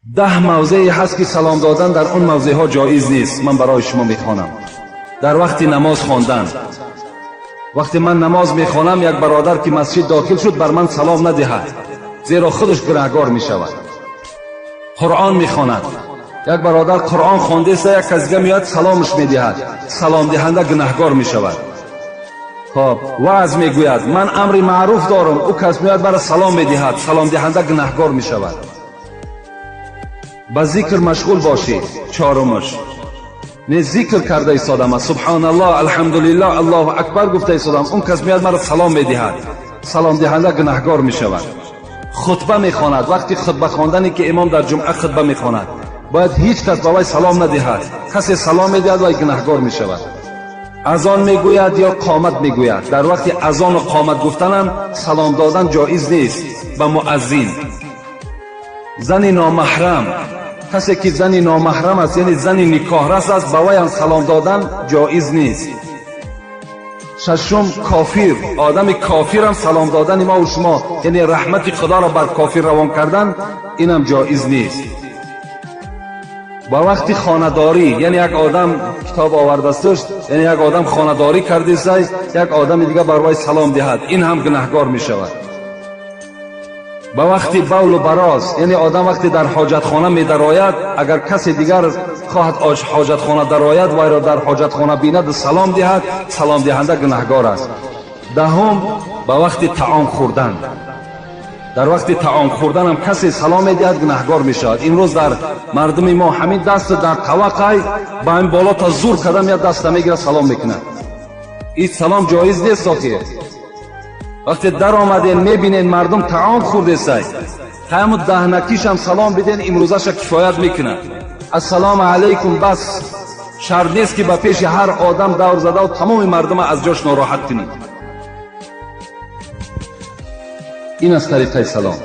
10 мавзее ҳаст, ки салом додан дар он мавзеъҳо ҷоиз нест. Ман барои шумо мехонам. Дар вақти намоз хондан, вақте ман намоз мехонам, як бародар ки масҷид дохил шуд, бар ман салом надиҳад, зеро худаш гунаҳгор мешавад. Қуръон мехонад, як бародар Қуръон хондеста, як кас дига меояд, саломаш медиҳад, саломдиҳанда гунаҳгор мешавад. Хоб, ваъз мегӯяд, ман амри маъруф дорам, ӯ кас меояд, бара салом медиҳад, саломдиҳанда гунаҳгор мешавад. Ба зикр машғул бошед. Чорумаш, не зикр карда истодам, субҳоналлоҳ, алҳамдулиллоҳ, аллоҳу акбар гуфта истодам, он кас меояд, маро салом медиҳад, саломдиҳанда гунаҳгор мешавад. Хутба мехонад, вақти хутба хондане ки имом дар ҷумъа хутба мехонад, бояд ҳеҷ кас ба вай салом надиҳад. Касе салом медиҳад, вай гунаҳгор мешавад. Азон мегӯяд ё қомат мегӯяд, дар вақти азону қомат гуфтанам салом додан ҷоиз нест ба муаззин. Зани номаҳрам, касе ки зани номаҳрам аст, яъне зани никоҳрас аст, ба вайам салом додан ҷоиз нест. Шашум, кофир, одами кофирам салом додани мову шумо, яъне раҳмати Худоро бар кофир равон кардан, инам ҷоиз нест. Ба вақти хонадорӣ, яъне як одам китоб овардастуш, яъне як одам хонадорӣ кардисай, як одами дига бар вай салом диҳад, ин ҳам гунаҳгор мешавад. Ба вақти бавлу бароз, яъне одам вақте дар ҳоҷатхона медарояд, агар касе дигар хоҳад ҳоҷатхона дарояд, вайро дар ҳоҷатхона бинаду салом диҳад, саломдиҳанда гунаҳгор аст. Даҳум, ба вақти таом хӯрдан, дар вақти таом хӯрданам касе салом медиҳад, гунаҳгор мешавад. Имрӯз дар мардуми мо ҳамин даст дар тавақай ба ҳамин боло та зур кардам, як даста мегирад, салом мекунад. Ин салом ҷоиз нест. Охир, вақте даромаден, мебинен, мардум таом хӯрдесай, ҳаму даҳнакишам салом биден, имрӯзаша кифоят мекунад. Ассалому алайкум, бас. Шарт нест, ки ба пеши ҳар одам давр задаву тамоми мардума аз ҷош нороҳат кунӣ. Ин аз тариқаи салом.